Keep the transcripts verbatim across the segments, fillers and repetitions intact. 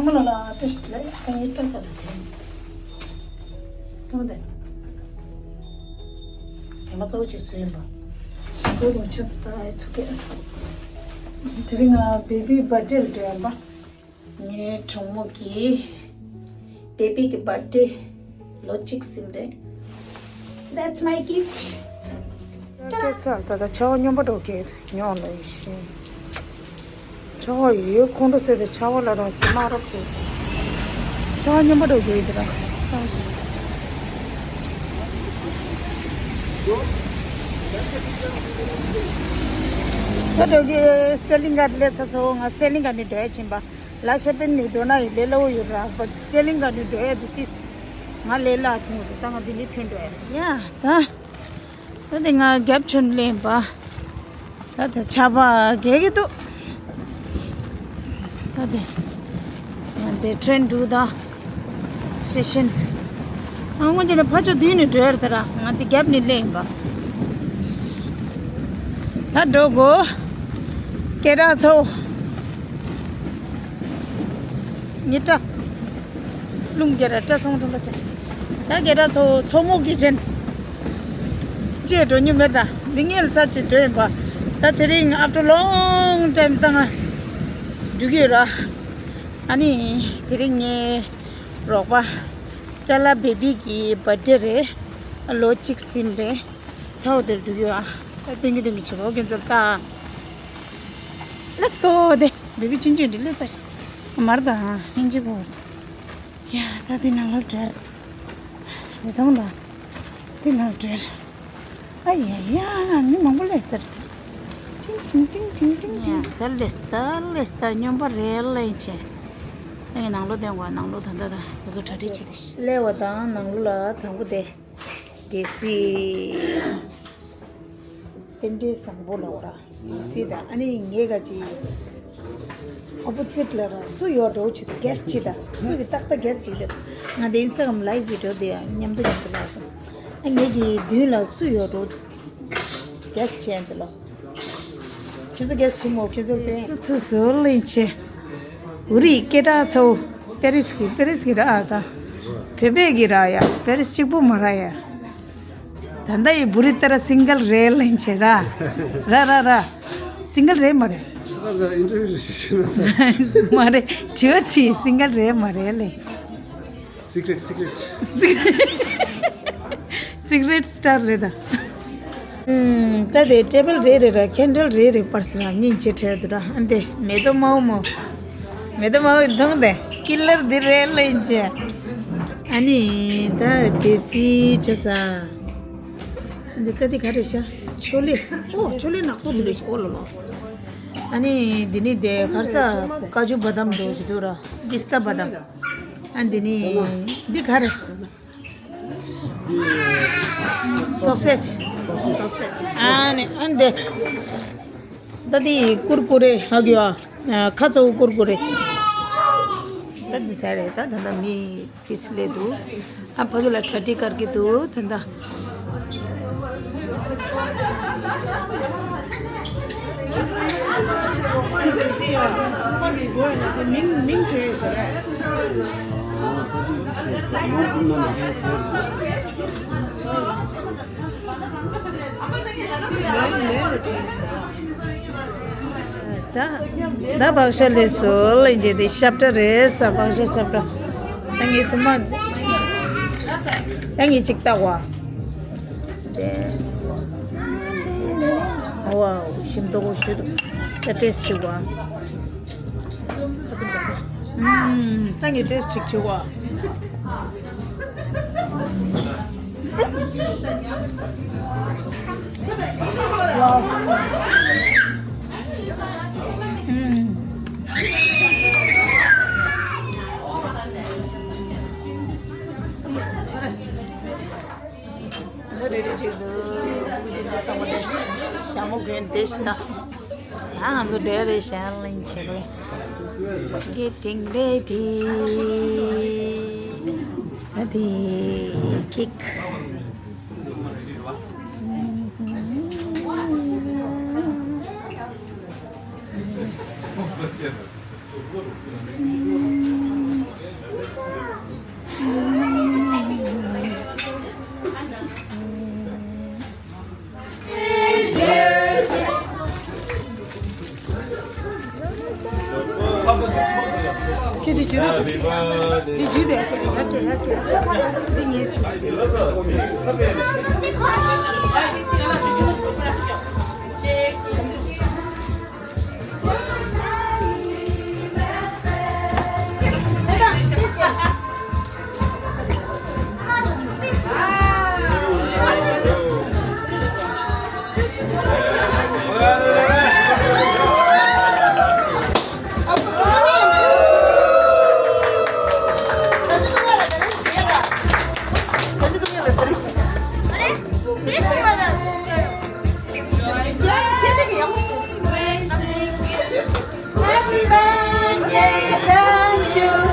ང་ལ་ལ་ཏེ་ལེ་ཨ་ནི་ཏྲ་ཏ་ཏ་ཏེ་ཏོང་ཏེ་ཨེ་མ་ཙོ་ཅིག་སུ་ཡིན་པ་ཤ་ཚོ་རུ་ཆུ་སི་ཏ་ཨེ་ཚུ་ཀེ། དེ་རིང་ང་བེ་བི་བར་ཌེ་ལ་འགྲོ་ཡིན་པ། ངའི་གྲོགས་མོ་གི་བེ་བི་གི་བར་ཌེ་ལོ་གཅིག་ཟིན་རེད། That's my gift. སྐད་ཆ་ད་ལྟ་ཆར་པ་སྙོམས་པོ་འགྲོ་གི་ཉོ་ལ་ཡི་ཤི། ཆར་པ་ཡོད་ཁོང་ཁྲོ་ཟེར་ཏེ་ཆར་པ་ལ་རང་གི་མ་རབས་ཆེ། ཆར་པ་སྙོམས་པོ་འགྲོ་གི་ཡོད་དེ་ར། ད་འགྲོ་གི་སི་ཊར་ལིང་ག་སླེབས་ཚར་སོང་། ང་སི་ཊར་ལིང་ག་ནས་འགྲོ་ཡ་ཕྱིན་པ། ལ་ཤ་པེན་ནས་འགྲོ་ན་ཡི་ལས་སླ་བོ་ཡོད་ར། བ་སི་ཊར་ལིང་ག་ནས་འགྲོ་ཡ་དེ་ཏིས་ང་ལས་སླ་ཐོན་ཡོད་རེད། ད་ང་འདི་ནས་ཐོན་འགྲོ་ཡ་ཡ་ད། ད་དེ་ང་རྒྱབ་ཆོན་ལེན་པ། ད་དེ་ཆར་པ་རྒྱག་གི་འདུག་ད་དེ་ང་དེ་ཁྲེན་འགྲོ་ད་སི་ཤིན། ང་སྔོན་ཆད་ནས་ཕ་ཆོ་དུས་ནས་འགྲོ་ཡ་རེད་ད་ར། ང་དེ་རྒྱབ་ནས་ལེན་པ། ད་འགྲོ་གོ། སྐད་གྲགས་ཚོ། ཉི་སྒྲ། རླུང་རྒྱ་ར་སྐྲ་ཚོང་ཁྲོམ་པ་ཆ་ཤས། ད་རྒྱ་ར་ཚོ་མཚོ་མོ་གི་ཆེན། ཅེས་འགྲོ་མྱོང་མེད་ད། འདི་ངེད་ལ་ཚར་གཅིག་འགྲོ་ཡིན་པ། ད་དེ་རིང་after long time ད་ང་འགྲོ་གི་ཡོད་ར། ཨ་ནི་དེ་རིང་ངའི་རོགས་པ་ཅ་ལག་བེ་བི་གི་བར་ཌེ་རེད། ལོ་གཅིག་ཟིན་རེད། ཐའོ་དེར་འགྲོ་གི་ཡོད་ཨ། ད་ཏིང་གི་ཏིང་གི་བྱེད་པོ་ཁྱོད་ཚོ་ལྟ། Let's go དེ་བེ་བི་ཆུང་ཆུང་འདི་ལས་ཚར། མར་ད་ཧིན་ཇི་བོ། ཡ་ད་དེ་ནང་ལོགས་འགྲོ། རེ་ཐོང་ད། དེ་ནང་འགྲོ། ཨ་ཡ་ཡ་མི་མང་པོ་སླེབས་ཟེར། ཏིང་ཏིང་ཏིང་ཏིང་ཏིང་ཏིང་། ད་སླེབས་ད་སླེབས་ད་སྙོམས་པ་རེད་ལེན་ཆེ། ཨ་ཡ་ནང་ལོགས་དོན་གོ། ནང་ལོགས་ད་ད་ད་ཁོ་ཚོ་གྲ་སྒྲིག་བྱེད་དེ། སླེབས་པ་དང་ནང་ལོགས་ལ་དང་པོ་དེ། འདྲེ་སི། རྟེན་འབྲེལ་བཟང་པོ་ལ་འོ་ར། འདྲེ་སི་དང་ཨ་ནི་ངས་ག་ཅི། ཨོ་པོ་ཛིཊ་ལ་ར་སུ་ཡོད་འགྲོ་ཆེད་དུ་གེ་སི་བྱེད་ད། སུ་གི་ཏག་ཏག་གེ་སི་བྱེད་ད། ང་དེ་ཨིན་སི་ཊ་གྷ་རམ་ལའིབ་བི་ཌི་ཡོ་དེ་ཡང་མཉམ་དུ་མཉམ་དུ་ལ་སོང་། ཨ་ངས་ཀྱི་མདུན་ལ་སུ་ཡོད་འགྲོ། གེ་སི་བྱས་འདི་ལོ། ཁྱོད་ཚོ་གེ་སི་བྱེད་མོ་ཁྱོད་ཚོ་དེ། སུ་ཐུ་སུ་ལིན་ཆེ། འུ་རིག་སྐད་གྲགས་ཚོ། པེ་རིས་ཀྱི་པེ་རིས་ཀྱི་ར་ཨ་ད། བོད་པས་ཀྱི་ར་ཡ་པེ་རིས་གཅིག་པུ་མ་ར་ཡ། ད་ལྟ་ཡི་བུ་རི་ཏ་ར་སིང་གལ་རེད་ལེན་ཆེ་ར། ར་ར་ར། སིང་གལ་རེད་མ་རེད། ཨ་ད་ཨིན་ཊར་བིའུ་ཞིག་ཞུ་ན་ས། མ་རེད། དྲི་བ་དྲིས་སིང་གལ་རེད་མ་རེད་ལེ། སི་ཀི་རེཊ་སི་ཀི་རེཊ། སི་ཀི་རེཊ་སི་ཊར་རེད་ད། ཨུམ། ད་དེ་ཊེ་བལ་རེ་རེ་ར་ཁེན་ཌལ་རེ་རེ་པར་སི་ར་སྙིང་རྗེ་ཁྲལ་དུ་ར། ཨ་འདི་མེ་ཏོག་མའོ་མོ། མེ་ཏོག་མའོ་མཐོང་དེ་ཀི་ལར་འདི་རེད་ལེན་ཆེ། ཨ་ནི་ད་འདྲེ་སི་ཆ་ས། འདི་ད་འདི་ག་རེ་ཤ། ཆོ་ལེ། ཨོ་ཆོ་ལེ་ནག་པོ་འདི་ལོ་ཤ་ཨོ་ལོ་ལོ། ཨ་ནི་འདི་ནི་དེ་ག་རེ་ཟ། ཀ་ཇུ་བ་དམ་འདྲ་ཅིག་འདུག་ར། པི་སྟ་བ་དམ། ཨ་འདི་ནི་འདི་ག་རེ། སོ་སེ་ཇི། སོ་སེ་ཇི། ཨ་ནི་ཨ་འདི། ད་འདི་ཀུར་ཀུ་རེ་ཧ་གོ་ཡ། ཁ་ཚ་བོ་ཀུར་ཀུ་རེ། ད་འདི་ཟ་རེད་ད། ད་ད་མི་ཏིས་སླེབས་འདུག་ཨ་ཕ་གི་ལ་གྲ་སྒྲིག་གར་གི་འདུག་ད་ད། མིང་མིང་བྲིས་ཡོད་ཟེར། ད་ད་བག་ཤ་ལས་སོ་ལེན་རྗེས་དེ་ཤབ་ཏྲ་རེད་ས། བག་ཤ་ཤབ་ཏྲ། ད་ངས་ཐུག་མ། ད་ངས་ཅིག་བལྟ་བ། ཝའོ་ཞིམ་མདོག་ཞིག་འདུག་ད་ཏེས་ཅིག་བ། ཨུམ། ད་ངས་ཏེས་ཅིག་བྱེད་བ། ཨུམ། ད་རེ་རེ་བྱེད་དུ་ཚང་མ་ལས་ཞྭ་མོ་གོན་བསྡད་ཤི་ད། ཨ་ང་ཚོ་འདྲེ་རེ་ཞལ་ལེན་བྱེད་དགོས། Getting ready. ད་དེ་ཀིག་ཁྱེད་དེ་ཇུས་དེ་ཆུ་ཆུ་ཡ། དེ་ཇུས་དེ་ཡ་དེ་ཡ་དེ་དེ་ངས་ཆུ། Happy birthday to you.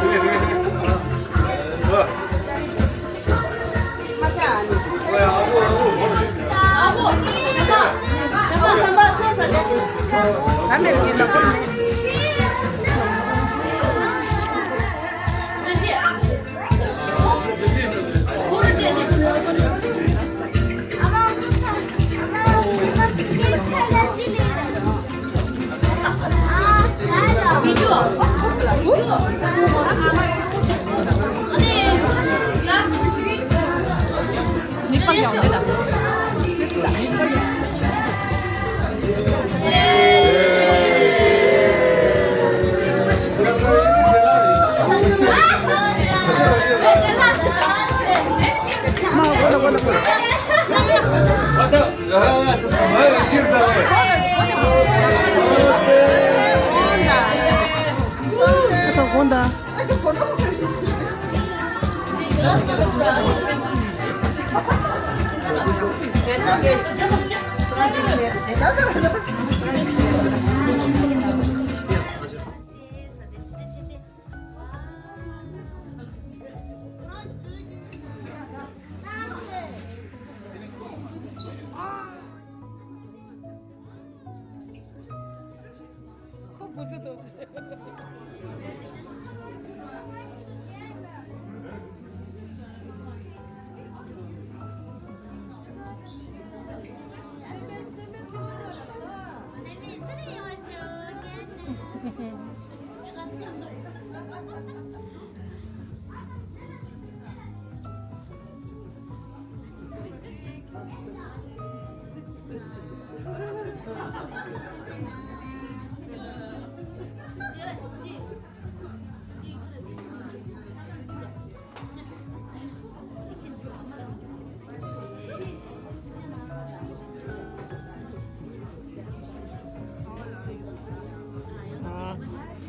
ཁོ་བུ་ཚོ་དང་།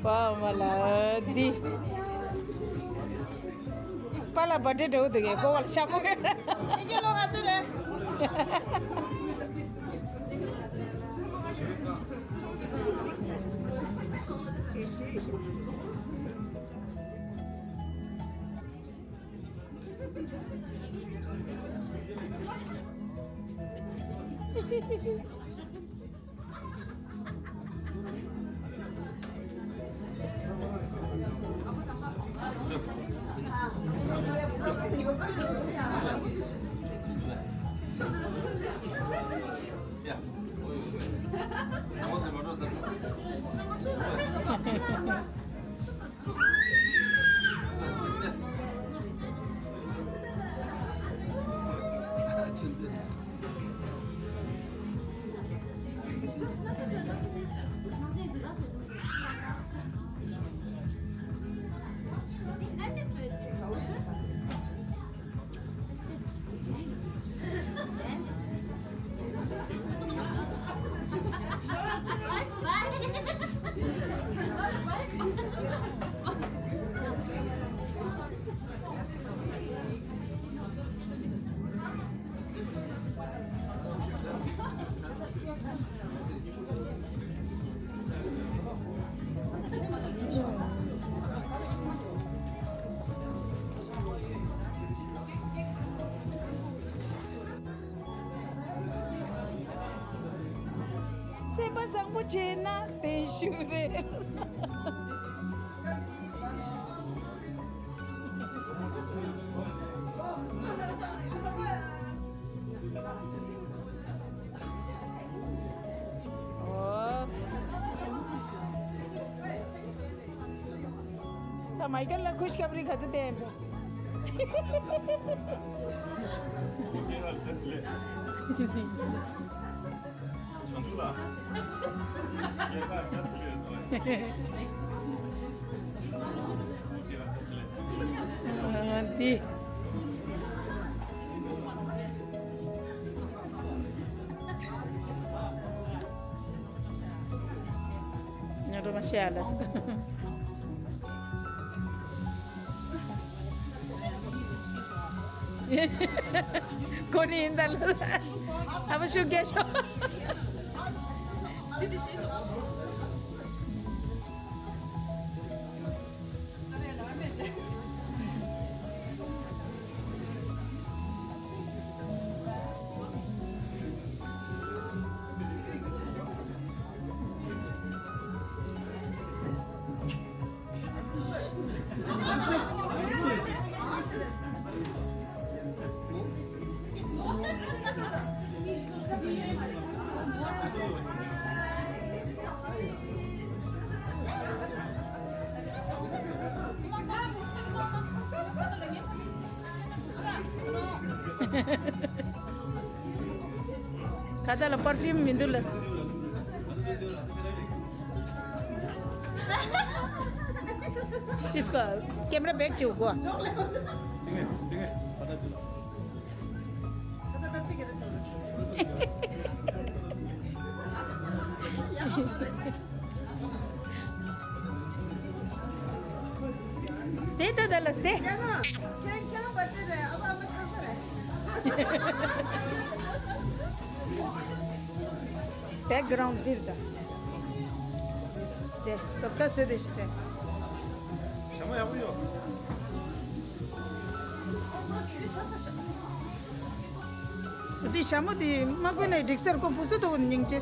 པ་མ་ལ་འདི། པ་ལ་བར་ཐི་ཌེ་འདྲ་བོ་འདུག་གས། ཀོ་བ་ལ་ཤ་ཀོ་གས། དེ་གའི་ལོ་ང་ཚོ་རེད། སེམས་པ་བཟང་པོ་བྱས་ན་བརྟན་བཞུགས་རེད། ཨོ། ད་མའི་ཀལ་ལ་ཁུ་ཤི་ཁབ་རི་ག་ཚོད་བསྟན་པ། འདི། ང་རོ་མ་ཤེས་ཨ་ལ། ཁོ་ནི་ཡིན་ད་ལ། ཨ་མ་ཤུགས་རྒྱག་ཤོག་ཁ་ད་ལ་པར་ཕིའུམ་མི་འདུག་ལ། इसको camera back चाहिए को। དེ་ད་ད་ལ་སྟེ། བེག་གྷ་རའུན་ཌི་འདིར་ད། དེ་སོབ་ད་སོད་དེ་ཤི་དེ། ཞྭ་མོ་ཡག་པོ་ཡོད། འདི་ཞྭ་མོ་དེ་མ་བཀོན་ནས་འགྲིག་སར་ཁོ་བུ་སུ་དོ་སྙིང་རྗེ།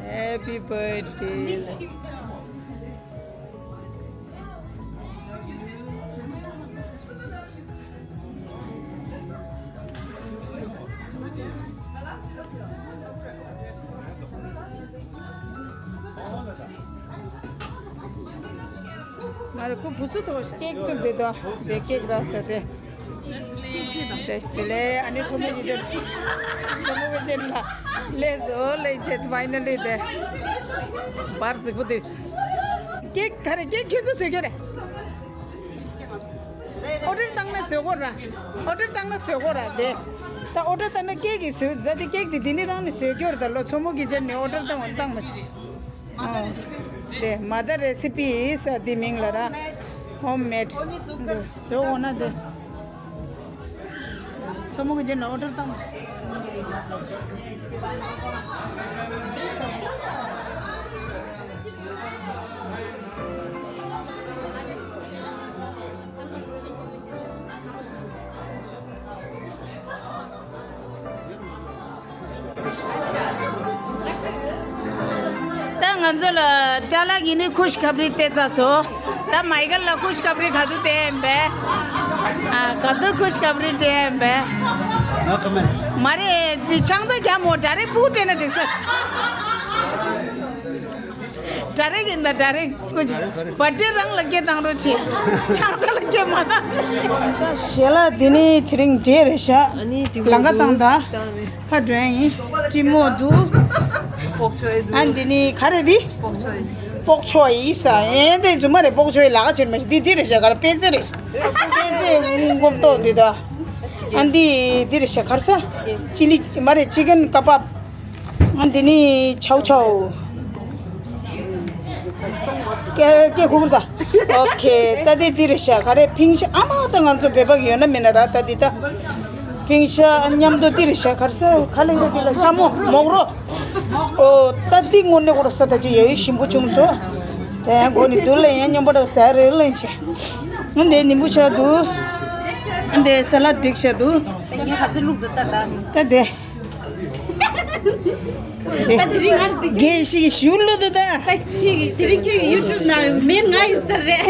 Happy birthday. མ་རེད་ཁོ་བུ་སུ་དོ་ཤ། ཀེག་བཏུབ་དེ་དོ། དེ་ཀེག་རག་ས་དེ། དེ་དེ་ལས་ཨ་ནི་ཚོ་མོ་གི་ཅན། ཚོ་མོ་གི་ཅན་ལ། ལས་ཨོ་ལས་ཅེད་ཕའི་ནལ་ལི་དེ། བར་རྫིག་པོ་དེ། ཀེག་ག་རེ་ཀེག་ཁྱོད་ཚོ་བཟོས་ཀྱི་རེད། ཨོ་ཌར་བཏང་ན་བཟོས་གོ་ར། ཨོ་ཌར་བཏང་ན་བཟོས་གོ་ར་དེ། ད་ཨོ་ཌར་བཏང་ན་ཀེག་གི་བཟོས་ད་དེ་ཀེག་དེ་དེ་ནི་རང་ནས་བཟོས་ཀྱི་རེད་ད་ལོ་ཚོ་མོ་གི་ཅན་ནས་ཨོ་ཌར་བཏང་བ་བཏང་མ་ཤེས། ཨོ། དེ་མ་དར་རེ་སི་པི་ས་དེ་མིང་ལ་ར། ཧོམ་མེད། བཟོས་འོ་ན་དེ། ཚོ་མོ་གི་རྗེས་ནས་ཨོ་ཌར་བཏང་། ད་ང་ཚོ་ལ་ཏྲ་ལ་གི་ནི་ཁུ་ཤི་ཁབ་རི་སྟེར་ཚར་སོང་། ད་མའི་ཀལ་ལ་ཁུ་ཤི་ཁབ་རི་ག་དུས་སྟེར་ཡིན་པས། ཨ། ག་དུས་ཁུ་ཤི་ཁབ་རི་སྟེར་ཡིན་པས། མ་རེད། དེ་ཆང་ས་རྒྱ་མོ་ད་རེ་སྤུ་སྟེར་ན་འགྲིག་ས། ད་རེ་གི་ད་ད་རེ་ཀུ་ཅི་བ་ཏི་རང་ལ་སྐད་བཏང་རོགས་བྱེད། ཆང་ས་ལ་སྐད་མ་བཏང་། ད་ཞལ་ལག་འདི་ནི་དེ་རིང་འབྲས་རེད་ཤག་ལང་ཀ་བཏང་ད། ཕ་སྒྲོན་ཡིན། ཀྲི་མོ་འདུག་ཨ་འདི་ནི་ག་རེ་འདི། སྤོག་ཆོག་ཡིན་ས། ཨེ་འདི་རྫུན་མ་རེད། སྤོག་ཆོག་ཡིན་ལག་ཁྱེར་མ་ཤི་འདི་འདི་རེད་ཤག་ག་རེ་པེ་ཙེ་རེད། པེ་ཙེ་མགོ་ཏོ་འདི་ད། ཨ་འདི་འདི་རེད་ཤག་ག་རེ་ས། ཅི་ལི་མ་རེད། ཅི་ཀན་ཀ་པབ། ཨ་འདི་ནི་ཆའོ་ཆའོ། ཀེ་ཀེ་ཁུ་ཁུར་ད། ཨོ་ཁེ། ད་འདི་འདི་རེད་ཤག་ག་རེ་ཕིང་ཤ་ཨ་མ་ད་ང་ཚོ་བོད་པ་གི་ཡོད་ན་མེད་ན་ར་ད་འདི་ད། ཕིང་ཤ་མཉམ་དུ་འདི་རེད་ཤག་ག་རེ་ས་ཁ་ལེན་ག་འདི་ལ་ཤ་མོ་མོག་རོ། ཨོ་ད་འདི་དངོས་གནས་ཁོ་ར་ས་ད་ཅི་ཡ་ཡི་ཞིམ་པོ་བྱུང་སོང་། དེ་ཡང་གོ་ནི་དུ་ལ་ཡང་སྙོམས་པོ་འདྲ་ཟ་རེད་ལེན་ཆེ། ཨ་འདི་ནིམ་བུ་ཆགས་འདུག་ཨ་འདི་ས་ལ་འགྲིག་ཤག་འདུག་ད་ངས་ག་ཚོད་བླུགས་འདུག་ད་ད། ད་འདི། ད་དེ་རིང་ང་དགེ་ཞིག་ཞུ་ལོ་དུ་ད། ད་ཁྱེད་ཀྱི་དེ་རིང་ཁྱེད་ཀྱི་ཡུ་ཊུབ་ནང་མི་ང་ཡིན་ས་རེད།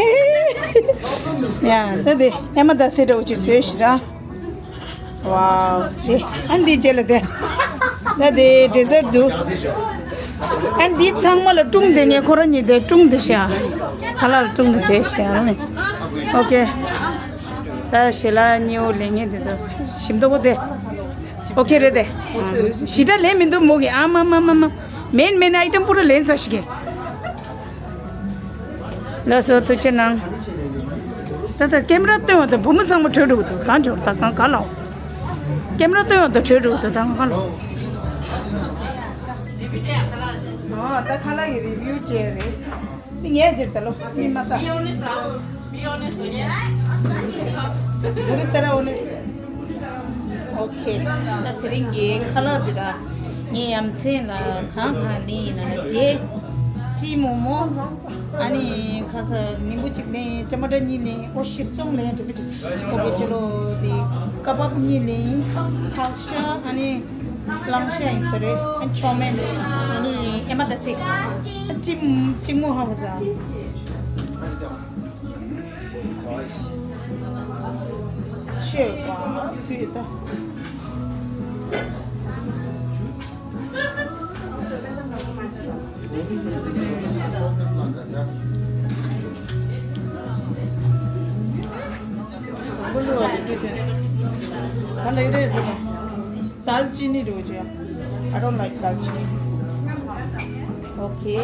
ཡ་ད་དེ་ཨེ་མ་ད་སེ་འདྲ་བོ་ཅིག་བཟོས་ཤི་ར། ཝའོ་ཞེ། ཨ་འདི་རྗེས་ལ་དེ། ད་དེ་ཌེ་ཛར་འདུག་ཨན་འདི་ཚང་མ་ལ་ཀྲུང་དེ་ངས་ཁོ་རང་གཉིས་དེ་ཀྲུང་དེ་ཤ། ཁ་ལག་ལ་ཀྲུང་དེ་དེ་ཤ་ནི། ཨོ་ཀེ། ད་ཞེ་ལ་ཉེ་བོ་ལས་ངས་དེ་ཚོ་ཞིམ་མདོག་པོ་དེ། ཨོ་ཀེ་རེད་དེ། ཞི་དྲག་ལེན་མི་འདུག་མོ་གི་ཨ་མ་མ་མ་མ། མེན་མེན་ཨའི་ཊམ་པུ་ར་ལེན་ཚ་ཞིག་གི། ལགས་སོ་ཐུགས་རྗེ་གནང་། ད་ལྟ་ཀེམ་ར་སྟོན་བ་དང་བུ་མོ་ཚང་མ་བྲོས་འགྲོ་གི་འདུག་གང་བྱུང་ད་གང་ག་ལ། ཀེམ་ར་སྟོན་བ་དང་བྲོས་འགྲོ་གི་འདུག་ད་གང་ག་ལ། ཨ་ད་ཁ་ལག་གི་རི་བིའུ་བྱས་རེད། ངས་ཟེར་ད་ལོ་ཡིན་མ་ད། Be honest, ah. Be honest, okay. Very thorough honest. Okay. ད་དེ་རིང་གི་ཁ་ལག་འདི་ལ་ངས་ཡ་མཚན་ལ་གང་གང་ལེན་ཡིན་ན་འབྲས་ཀྲི་མོག་མོག་ཨ་ནི་ཁ་ས་ནིམ་བུ་གཅིག་ལེན། ཊ་མ་ཊ་གཉིས་ལེན། ཨོ་ཤིབ་ཙོང་ལེན། ཊ་མ་ཊ་ཨོ་ཀེ་ཅི་ལོ་དེ་ཀ་བབ་གཉིས་ལེན། ལྷག་ཤ་ཨ་ནི་གླང་ཤ་ཡིན་ས་རེད། ཨ་ནི་ཆོ་མེན། ཨ་ནི་ཨེ་མ་ད་སི་ཀྲི་ཀྲི་མོག་ཧ་བ་ཟ། ཆོས་པ་བུ་ད། ད་ལེགས་རེད་འདུག་ད་ལ་ཅི་ནི་རེད་ཅེ། I don't like ད་ལ་ཅི་ནི། Okay.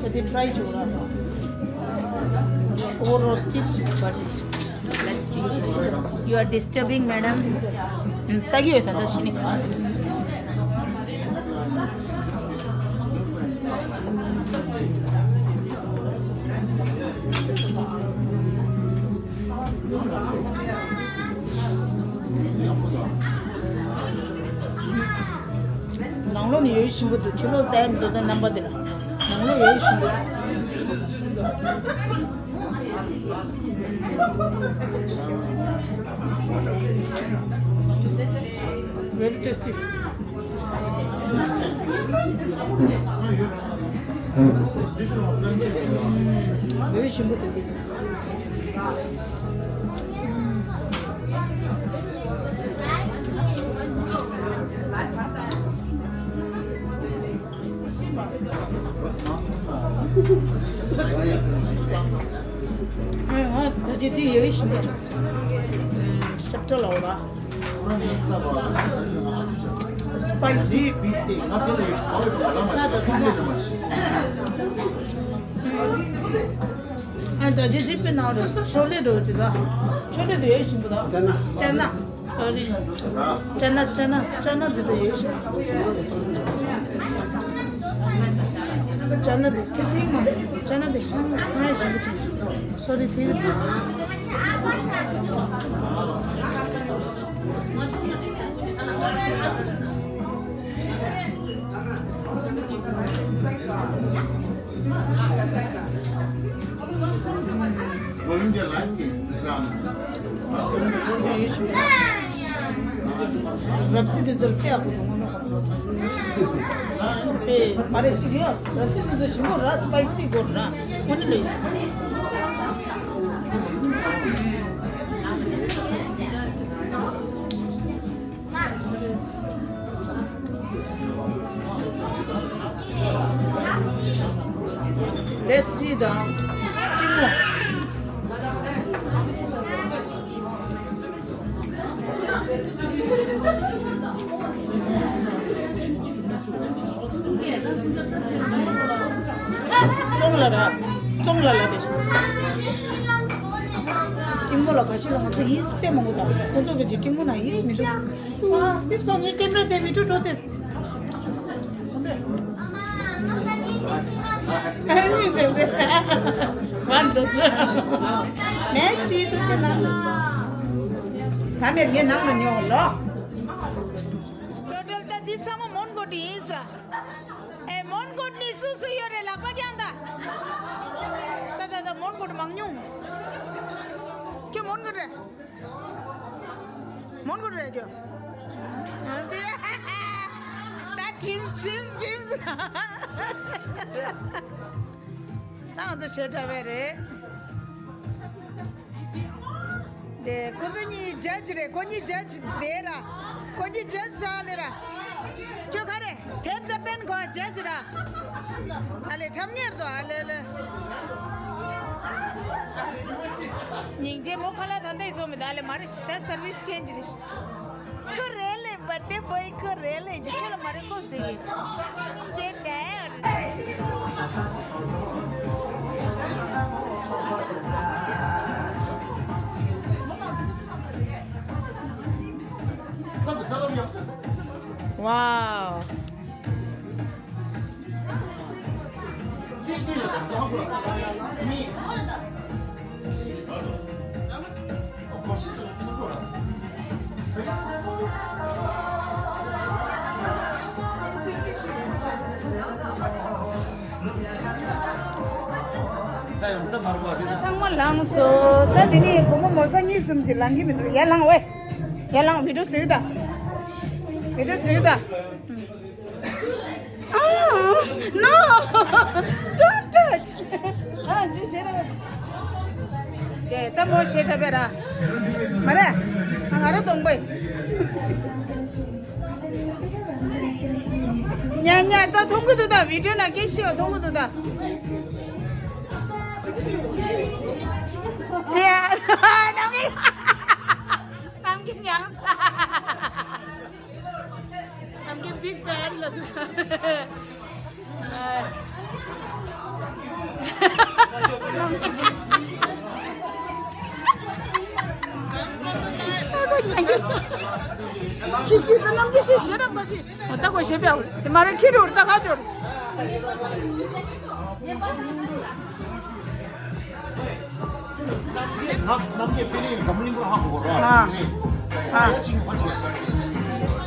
But they try to run. Over roasted, but let's see. You are disturbing, madam. ད་གི་ཡོད་ད་ད་ཤི་ནི། ནང་ལོགས་ནས་ཡོད་ཞིམ་པོ་འདུག་ཕྱི་ལོགས་བལྟས་འདུག་ད་རྣམ་པ་འདི་ལ། ནང་ལོགས་ཡོད་ཞིམ་པོ་འདུག Very tasty. Very ཞིམ་པོ་འདུག་ང་ད་ཅི་འདི་ཡག་ཤིན་པོ་ཅིག་ཤབ་ཏོ་ལའོ་ར། སི་པའི་སི། ས་ད་ཚང་མ། ཨ་ད་ཅི་འདི་པེ་ནང་ར་ཆོ་ལེ་རོ་ཅི་ད། ཆོ་ལེ་དེ་ཡག་ཤིན་པོ་ད། ཅ་ན། ཅ་ན། སོ་རི། ཅ་ན་ཅ་ན་ཅ་ན་འདི་དང་ཡོད་ཤག་ཅ་ན་འདི་ཁེ་ཐིག་མ་རེད། ཅ་ན་འདི་ཧང་ཧང་ཞིག་ཅིག་སོ་རི་ཐིག་རབ་སི་དེ་ཚོར་ཕེ་ཨ་ཁོ་དང་ངོ་མ་ཁོ་ཕེ་མ་རེད་ཅིག་ཡོད། རབ་སི་དེ་ཚོ་ཞིམ་པོ་ར་སི་པའི་སི་གོ་ར་ཁོ་ནི་ལོས། Let's see the ཅི་མོ། ཅོང་ལ་ར། ཅོང་ལ་ལ་དེ། ཅིང་མོ་ལ་ག་ཤི་ལ་ང་ཚོ་ཡིས་དཔེ་མང་པོ་དང་ཁོ་ཚོ་གི་ཅིང་མོ་ན་ཡིས་མི་འདུག་ཨ་ཏིས་ཀོ་ངའི་ཀེམ་ར་དེ་མི་འགྲོ་འགྲོ་དེ། ཨ་ནི་དེ་བས། ཝན་དུ་ཙི། ནེག་སི་ཏུ་ཅི་ན། ད་ནས་ངའི་ནང་ལ་ཉོ་ལོ། ཊོ་ཊལ་ད་འདི་ཚང་མ་མོན་གྷོ་ཊི་ཡིན་ས། ཨེ་མོན་གྷོ་ཊི་ནི་སུ་སུ་ཡོད་རེད་ལག་པ་བརྐྱངས་ད། ད་ད་ད་མོན་གྷོ་ཊི་མང་ཉུང་། ཁྱོད་མོན་གྷོ་ཊི་རེད། མོན་གྷོ་ཊི་རེད་ཁྱོད། ད་ཊིམ་སི་ཊིམ་སི་ཊིམ་སི། ང་ཚོ་བྱེད་འདྲ་བས་རེད། དེ་ཁོ་ཚོ་གཉིས་ཇ་ཇི་རེད། ཁོ་གཉིས་ཇ་ཇི་དེ་ར། ཁོ་གཉིས་ཇ་ཇི་ར་ལེ་ར། ཁྱོད་ག་རེ་དེབ་ད་པན་ཁོ་ཇ་ཇི་ར། ཨ་ལེ་ཁྲམ་ཉེར་དོ་ཨ་ལེ་ལེ། སྙིང་རྗེ་མོ་ཁ་ལ་ད་འདི་བཟོ་མི་ད་ཨ་ལེ་མ་རེད་ད་སར་བིས་ཅེན་ཇི་རེད། ཁོ་རེད་ལེ། བར་ཌེ་བོའི་ཁོ་རེད་ལེ། ཇི་ཁྱོད་ལ་མ་རེད་ཁོ་ཟེར་གི། ཇེ་ཌེ། Wow. ད་ཚང་མ་ལངས་སོང་། ད་དེ་ནས་བུ་མོ་མོ་ས་གཉིས་གསུམ་གྱི་ལངས་ཀྱི་མི་འདུག་ཡར་ལངས་ཝེ། ཡར་ལངས། བི་ཌིའོ་བཟོས་ད། བི་ཌིའོ་བཟོས་ད། No! Don't touch! ཨ་འདི་ཞེ་དྲག་དེ་ལྟ་མོ་ཞེ་དྲག་པས་ར། མ་རེད། ང་ར་གཏོང་པས། ཉ་ཉ་ད་མཐོང་གི་འདུག་ད་བི་ཌིའོ་ནང་སྐད་ཤེས་པ་མཐོང་གི་འདུག་ད། ཡ། ནམ་གི་ནམ་གི་ཉང་ཚ། I'm a big fan. ཁྱི་ཁྱི་ད་ནམ་གི་ཁྱི་ཞེ་དྲག་ག་གི། ད་གོ་ཞེ་པའོ། དེ་མ་རེད་ཁྱི་རུ་ད་ཁ་ཅོར། ནམ་གྱི་ཕི་ལིང་འཛམ་གླིང་པུར་ཧ་གོ་གོ་ར། ཨ། ཨ།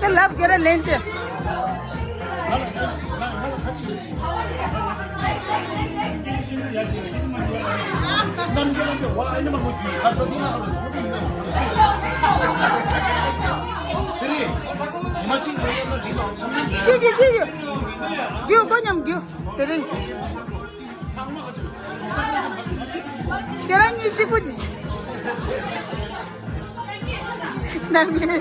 ད་ལབ་གེ་ར་ལེན་ཏེ། ཀྱི་ཀྱི་ཀྱི་ཀྱི། རྒྱུ་ཀོ་ཉམས་རྒྱུ། དེ་རིང་། ཁྱེད་རང་གཉིས་གཅིག་པུ་གཅིག་ནམ་རྒྱུན།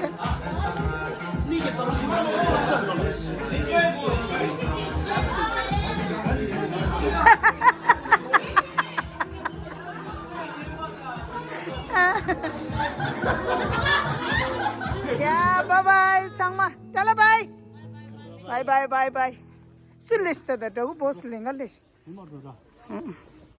ཡ། བཱའི་བཱའི་ཚང་མ། ཏཱ་ལ་བཱའི། བཱའི་བཱའི་བཱའི་བཱའི། སུ་ལེ་སྟེ་ད་འདྲ་བོ་བོ་སུ་ལེ་ང་ལེ། ཨུ།